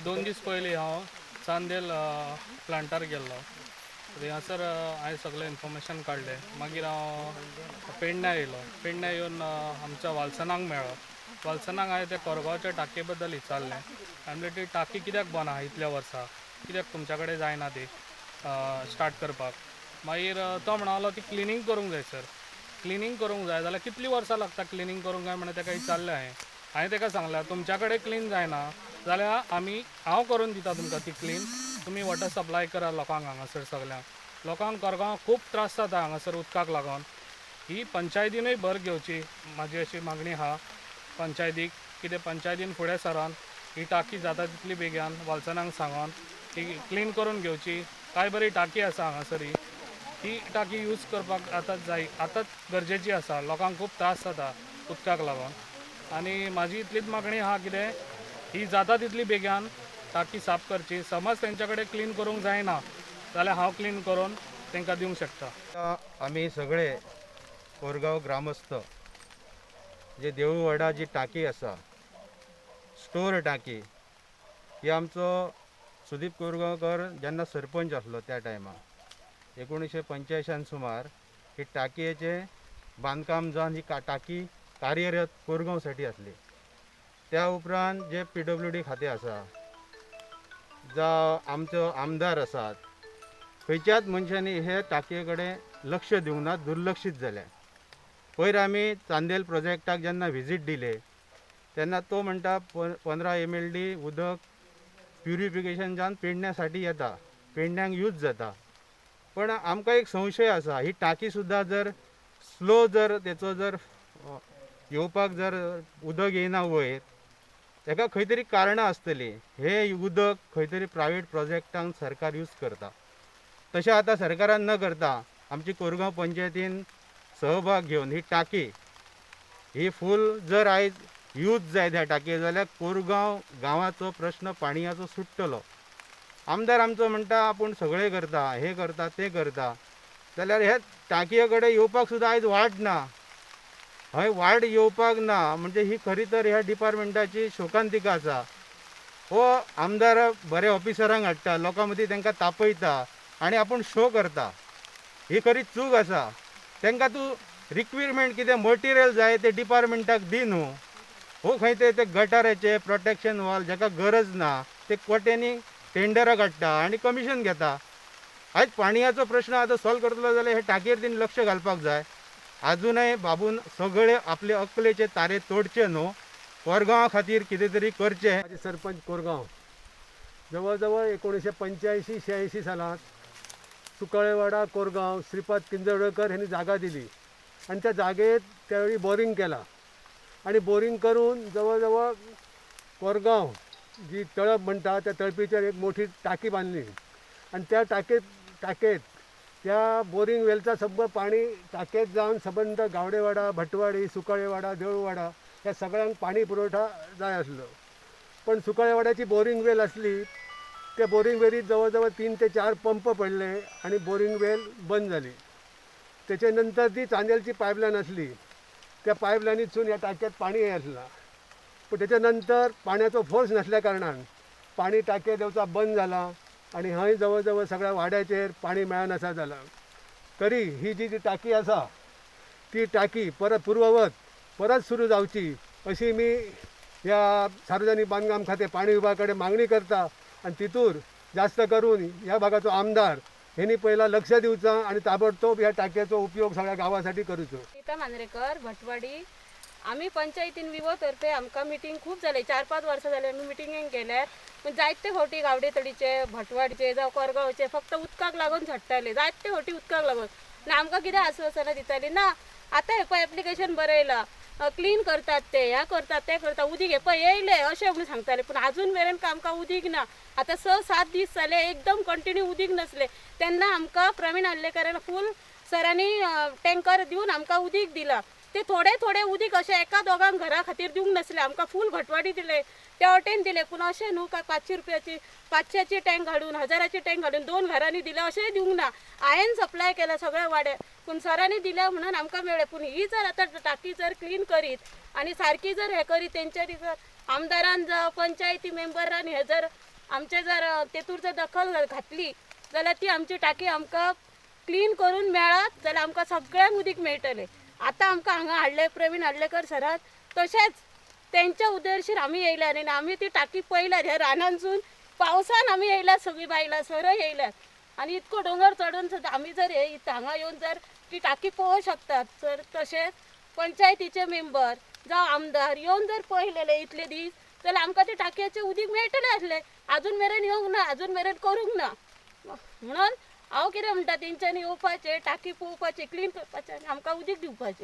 2 दीस पयलीं हांव चांदेल प्लांटार गेल्लो. थंयसर हांवें सगळें इन्फॉर्मेशन काडलें. मागीर हांव पेडण्या येयलो. पेडण्या येवन आमच्या वालसनाक मेळ्ळो. वालसनाक हांवें त्या कोरगांवच्या टाकये बद्दल विचारलें. हांवें म्हणलें, ती टाकी कित्याक बंद आहा इतल्या वर्सां, कित्याक तुमच्या कडेन जायना ती स्टार्ट करपाक? मागीर तो म्हणलो, ती क्लिनींग करूंक जाय सर. क्लिनींग करूंक जाय जाल्यार कितलीं वर्सां लागता क्लिनींग करूंक काय म्हणून ताका विचारलें हांवें. हांवें ताका सांगलें, तुमच्या कडेन क्लीन जायना जाल्यार आमी हांव करून दिता तुमकां ती क्लीन. तुमी वॉटर सप्लाय करा लोकांक. हांगासर सगल्यांक लोकांक कोरगांव खूब त्रास जाता हांगासर उदकाक लागून. ही पंचायतीनूय भर घेवची, म्हाजी अशी मागणी आहा पंचायतीक. कितें पंचायतीन फुडें सरोन ही टाकी जाता तितली बेगीन वालसनाक सांगोन ती क्लीन करून घेवची. कांय बरी टाकी आसा हांगासर. ही ती टाकी यूज करपाक आतां जाय, आतांच गरजेची आसा. लोकांक खूब त्रास जाता उदकाक लागून आनी म्हाजी इतलीच मागणी आहा, कितें ही जाता तितली बेगीन टाकी साफ करची. समज तेंच्या कडेन क्लीन करूंक जायना जाल्यार हांव क्लीन करून तांकां दिवंक शकता. आमी सगळे कोरगांव ग्रामस्थ जे देऊळवाडा जी टाकी आसा, स्टोर टाकी, ही आमचो सुदीप कोरगांवकर जेन्ना सरपंच आसलो त्या टायमार 1985 सुमार ही टाकयेचें बांदकाम जावन ही टाकी कार्यरत कोरगांवसाठी आसली. त्या उपरांत जे पीडब्ल्यूडी खातें आसा जावं आमचो आमदार आसात, खंयच्याच मनशांनी हे टाकये कडेन लक्ष दिवंक ना, दुर्लक्षीत जालें. पयर आमी चांदेल प्रोजेक्टाक जेन्ना विजीट दिले तेन्ना तो म्हणटा, 15 एमएलडी उदक प्युरिफिकेशन जावन पेडण्यासाठी येता, पेडण्यांक यूज जाता. पण आमकां एक संशय आसा, ही टाकी सुद्दां जर स्लो जर तेचो जर येवपाक जर उदक येयना वयर, तेका खंय तरी कारणां आसतलीं. हें उदक खंय तरी प्रायवेट प्रोजेक्टांक सरकार यूज करता. तशें आतां सरकारान न करता आमची कोरगांव पंचायतीन सहभाग घेवन ही टाकी ही फूल जर आयज यूज जायत ह्या टाकये जाल्यार कोरगांव गांवाचो प्रश्न पाणयाचो सुट्टलो. आमदार आमचो म्हणटा आपूण सगळें करता, हें करता, तें करता, जाल्यार ह्या टाकये कडेन येवपाक सुद्दां आयज वाट ना. हय वाट येवपाक ना म्हणजे ही खरी तर ह्या डिपार्टमेंटाची शोकांतिका आसा. हो आमदार बरे ऑफिसरांक हाडटा, लोकां मदीं तांकां तापयता आनी आपूण शो करता. ही खरी चूक आसा. तांकां तूं रिक्विरमेंट कितें मटिरियल जाय तें डिपार्टमेंटाक दी न्हू. हो खंय ते ते गटाराचे प्रोटेक्शन वॉल जाका गरज ना ते कोट्यांनी टेंडरां काडटा आनी कमिशन घेता. आयज पाणयाचो प्रश्न आतां सॉल्व करतलो जाल्यार हे टाकयेर तेणी लक्ष घालपाक जाय. आजुनय बाबून सगळे आपले अकलेचे तारे तोडचे न्हू, कोरगांवा खातीर कितें तरी करचें. माजी सरपंच कोरगांव. जवळजवळ 1985-86 सालांत सुकाळेवाडा कोरगांव श्रीपाद किंजवडेकर यांनी जागा दिली आणि त्या जागेत त्यावेळी बोरिंग केला आणि बोरिंग करून जवळजवळ कोरगांव जी तळप म्हणटा त्या तळपीचेर एक मोठी टाकी बांधली आणि त्या टाकेत त्या बोरिंग वेलचा सगळं पाणी टाकेत जावन सबंद गावडेवाडा, भटवाडी, सुकाळेवाडा, देऊळवाडा ह्या सगळ्यांक पाणी पुरवठा जाय आसलो. पण सुकाळेवाड्याची बोरिंग वेल आसली, त्या बोरिंग वेलीत जवळजवळ 3 ते 4 पंप पडले आणि बोरिंग वेल बंद झाली. त्याच्या नंतर ती चांदेलची पाईपलाईन आसली, त्या पाईपलाईनीतसून ह्या टाक्यात पाणी आसला. पण त्याच्यानंतर पाण्याचो फोर्स नसल्या कारणान पाणी टाकयेत येवचा बंद जाला आणि हय जवळजवळ सगळ्या वाड्याचेर पाणी मेळनासा जालां. तरी ही जी जी टाकी आसा ती टाकी परत पूर्ववत परत सुरू जावची अशी मी ह्या सार्वजनिक बांदकाम खाते पाणी विभागा कडेन मागणी करता. आनी तितूर जास्त करून ह्या भागाचो आमदार हेनी पहिला लक्ष दिवचा आणि ताबडतोब ह्या टाकयेचो उपयोग सगळ्या गावासाठी करूचो. सीता मांद्रेकर, भटवाडी. आमी पंचायतीन विवो तर्फे आमकां मिटींग खूब जाले, 4-5 वर्सां जाले आमी मिटिंगेक गेल्यार, पूण जायते फावटी गावडे तडीचे, भटवाडीचे जावं कोरगांवचे फक्त उदकाक लागून झडटाले, जायते फावटी उदकाक लागून. आनी आमकां कितें आश्वासनां दिताली ना, आतां हें पळय एप्लिकेशन बरयलां, क्लीन करतात ते, ह्या करतात ते करतात, उदीक हें पळय येयलें अशें म्हणून सांगताले. पूण आजून मेरेन आमकां उदीक ना. आतां 6-7 दीस जाले एकदम कंटिन्यू उदीक नासलें. तेन्ना आमकां प्रवीण आर्लेकारान फूल सरांनी टँकर दिवन आमकां उदीक दिलां. ते थोडे थोडे उदीक अशें एका दोगांक घरा खातीर दिवंक नासलें, आमकां फूल भटवाडी दिले, त्या वटेन दिले. पूण अशें न्हू काय 500 रुपयाची 500ची टँक हाडून 1000ची टँक हाडून 2 घरांनी दिल्या अशेंय दिवंक ना. हांवें सप्लाय केला सगळ्या वाड्यार, पूण सरांनी दिल्या म्हणून आमकां मेळ्ळें. पूण ही जर आतां टाकी जर क्लीन करीत आनी सारकी जर हें करीत तेंच्यांनी जर आमदारान जावं पंचायती मेंबरान हे जर आमचे जर तेतूर जर दखल घातली जाल्यार ती आमची टाकी आमकां क्लीन करून मेळत जाल्यार आमकां सगळ्यांक उदीक मेळटलें. आतां आमकां हांगा हाडले प्रवीण आर्लेकर सरान, तशेंच तेंच्या उदरशीर आमी येयल्यात आनी आमी ती टाकी पळयल्यात. ह्या रानांसून पावसान आमी येयल्यात, सगळीं बायलां सरय येयल्यात आनी इतको दोंगर चडून सुद्दां आमी जर हे हांगा येवन जर ती टाकी पळोवंक शकतात तर तशेंच पंचायतीचे मेंबर जावं आमदार येवन जर पळयलेले इतले दीस जाल्यार आमकां ते टाकयेचें उदीक मेळटलें आसलें. आजून मेरेन येवंक ना, आजून मेरेन करूंक ना. म्हणून हांव कितें म्हणटा, तेंच्यांनी येवपाचें, टाकी पळोवपाची, क्लीन करपाचें आनी आमकां उदीक दिवपाचें.